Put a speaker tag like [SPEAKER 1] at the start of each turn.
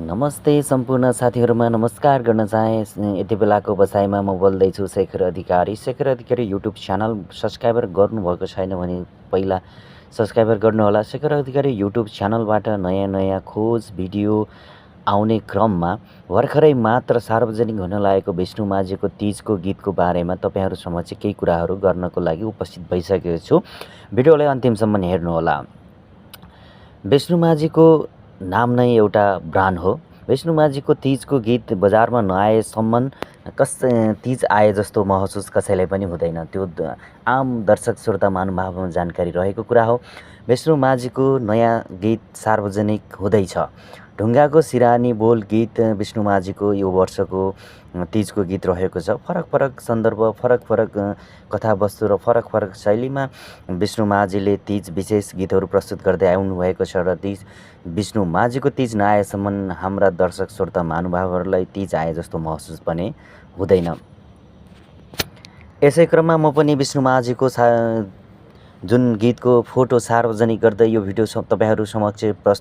[SPEAKER 1] नमस्ते सम्पूर्ण साथीहरूमा नमस्कार गर्न चाहे। यति बेलाको बसाइमा म बोल्दैछु शेखर अधिकारी। शेखर अधिकारी युट्युब च्यानल सब्सक्राइबर गर्नुभएको छैन भने पहिला सब्सक्राइबर गर्नुहोला। शेखर अधिकारी युट्युब च्यानलबाट नयाँ नयाँ खोज भिडियो आउने क्रममा भर्खरै मात्र सार्वजनिक हुन लागेको विष्णु माझीको तीजको गीतको बारेमा तपाईँहरू समक्ष केही कुराहरू गर्नको लागि उपस्थित भइसकेको छु। भिडियोलाई अन्तिमसम्म हेर्नुहोला। विष्णु माझीको नाम नै एउटा ब्रान्ड हो। विष्णु माझीको तीजको गीत बजारमा नआएसम्म तीज आए जस्तो महसुस कसैलाई पनि हुँदैन। त्यो आम दर्शक श्रोता महानुभावमा जानकारी रहेको कुरा हो। विष्णु माझीको नयाँ गीत सार्वजनिक हुँदैछ। ढुङ्गाको सिरानी बोल गीत विष्णु माझीको यो वर्षको तीजको गीत रहेको छ। फरक फरक सन्दर्भ, फरक फरक कथावस्तु र फरक फरक शैलीमा विष्णु माझीले तीज विशेष गीतहरू प्रस्तुत गर्दै आउनुभएको छ र विष्णु माझीको तीज नआएसम्म हाम्रा दर्शक श्रोता महानुभावहरूलाई तीज आए जस्तो महसुस पनि हुँदैन। यसै क्रममा म पनि विष्णु माझीको जुन गीतको फोटो सार्वजनिक गर्दै यो भिडियो तपाईँहरू समक्ष प्रस्तुत